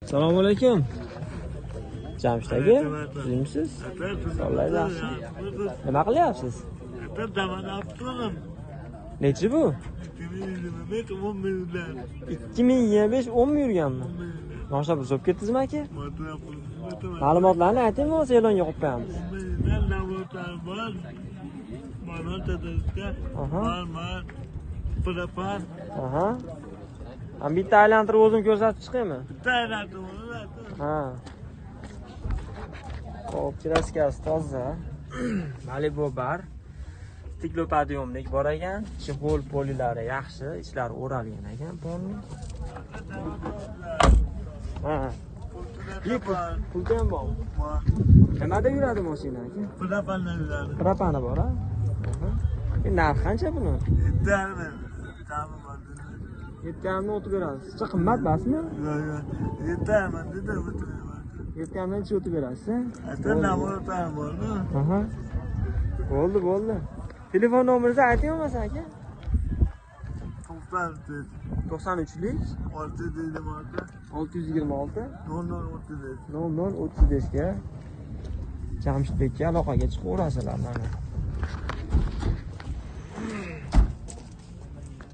Assalomu alaykum. Jamshid aka, tuzukmisiz? Sog'lar yaxshi. Nima qilyapsiz? Nechi bu? 2025 10 mi yurganmi? Mashina buzib ketdingizmi aka? Ma'lumotlarni ayting, bo'lmasa e'longa qo'yib qo'yamiz. Aha. Aha. Ham bitta aylantirib o'zim ko'rsatib chiqaymi? Bitta aylantirib. Ha. Xo'p, kraskasi toza. Malibu bar. Stiklopodiumlik bor ekan. Chexol polilari yaxshi, ichlari o'ralgan ekan polni. Ha. Pulti ham bormi? Nimada yuradi mashina aka? Propanda yuradi. Propani bor, ha? Narxi qancha buni? 7,5. 7,5 o'tib berasiz. Chiqa qimmat emasmi? Yo'q, yo'q. 7,5 dedi, o'tib. 7,5dan necha o'tib berasiz? Ata namoratlar bormi? Aha. Bo'ldi, bo'ldi. Telefon nomeringizni ayting bo'lmasa aka. 93 93lik 626 626 0035 0035 ga Jamshidbekka aloqaga chiqaverasizlar mana.